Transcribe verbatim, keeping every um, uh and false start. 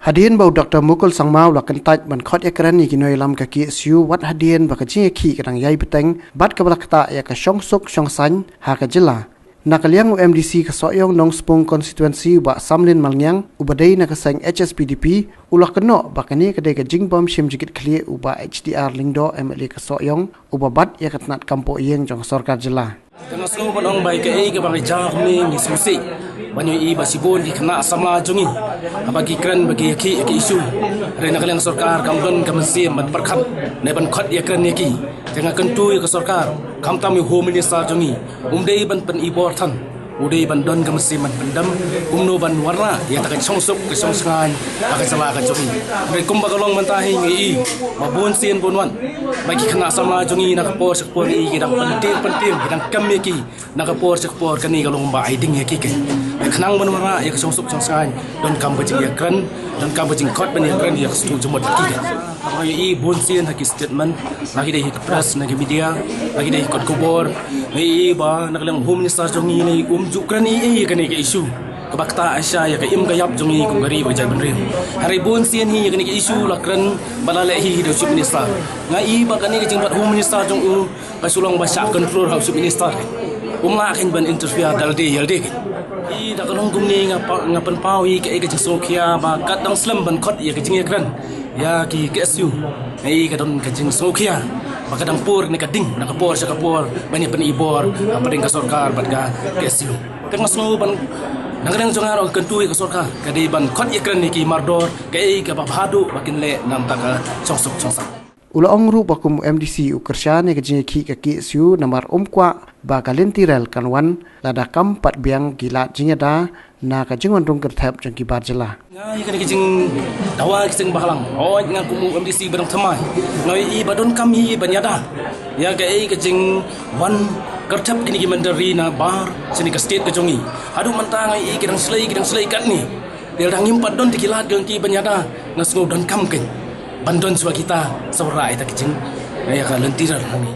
Hadien ba u Dr Mukul Sangma u la kyntait ban khot ïakren ïa ki nongïalam ka KSU wat hadien ba ka jingïakhih ka dang ïai bteng bad kaba la ktah ïa ka shongsuk shongsaiñ ha ka jylla. Na ka liang u MDC ka Sohiong Nongspung Constituency u Bah Samlin Malngiang uba dei na ka seng HSPDP u la kynnoh ba kane ka dei ka jingbym shim jingkitkhlieh u Bah HDR Lyngdoh MLA ka Sohiong uba bat ïa ka tnat kam poh ïing jong ka sorkar jylla. Te nga sngew ban ong ba kaei kaba ngi jia kumne ngi sngewsih ban ïohi ba shibun ki khynnah samla jong ngi haba ki kren ba ki ïakhih ïa ka issue. Hynrei na ka liang sorkar kam don ka mynsiem ban pyrkhat ne ban khot ïakren ïa ki. Te nga kyntu ïa ka sorkar khamtam ïa u Home Minister jong ngi um dei ban pynibor than, u dei ban don ka mynsiem ban pyndem kumno ban wanrah ïa kata ka shongsuk ka shongsaiñ ha ka jylla ka jong ngi. Hynrei kumba ka long mynta hi ngi i ba bun sien bun wan ba ki khynnah samla jong ngi na ka por sha ka por i ki dang pyntieng pyntieng ki dang kam ïa ki na ka por sha ka por. Kane ka long ba ai ding ïa ki keiñ. Khnang ban wanrah ïa ka shongsuk shongsaiñ donkam ka jingïakren, donkam ka jingkhot ban ïakren ïa ka sdang jingmut ki keiñ. Nga i bun sien ha ki statement, na ki dei ha ki press, na ki media, na ki dei ha ki kot khubor, nga i ba na ka liang Home Minister jong ngi ne um ju kren ei ei ïa kane ka issue kaba ktah shisha ïa ka im ka ïap jong ngi kum ka ri ba ka jaitbynriew. Hynrei bun sien hi ïa kane ka issue la kren ba la leh hi da u Chief Minister. Nga i ba kane ka jingbat Home Minister jong u ka shu long ba shah control ha u Chief Minister. Um lah keiñ ban interfere da lade ïa lade keiñ. I da ka long kumne nga pa, nga pynpaw i kaei ka jingsngewkhia ba kat dang slem ban khot ïa ka jingïakren ïa ki KSU. Nga i ka don ka jingsngewkhia ba ka dang pur ne ka ding na ka por sha ka por ban ïa pynibor hapdeng ka sorkar bad ka KSU. Te nga sngew ban na ka liang jong nga ruh nga kyntu ïa ka sorkar ka dei ban khot ïakren ïa ki mardor kaei kaba bha duh ba kin leh na ka bynta ka shongsuk shongsaiñ. U la ong ruh ba kum u MDC u kyrshan ïa ka jingïakhih ka KSU namar um kwah ba ka lynti rel kan wan lada kam pat biang ki lad jingïada na ka jingwan rung kyrthep jong ki bar jylla. Nga ïa kane ka jingdawa ka jingbhalang hooid nga kum u MDC ba dang thymmai nga i ba donkam hi ban ïada ïa kaei ka jingwan kyrthep kine ki mynder ri na bar shane ka state ka jong ngi. Haduh mynta nga i ki dang shlei ki dang shlei katne. Te lada ngim pat don te ki lad jong ki ban ïada nga sngew donkam keiñ ban don shuwa kita sa wanrah ïa ta ka jing ïa ka lynti rel hangne.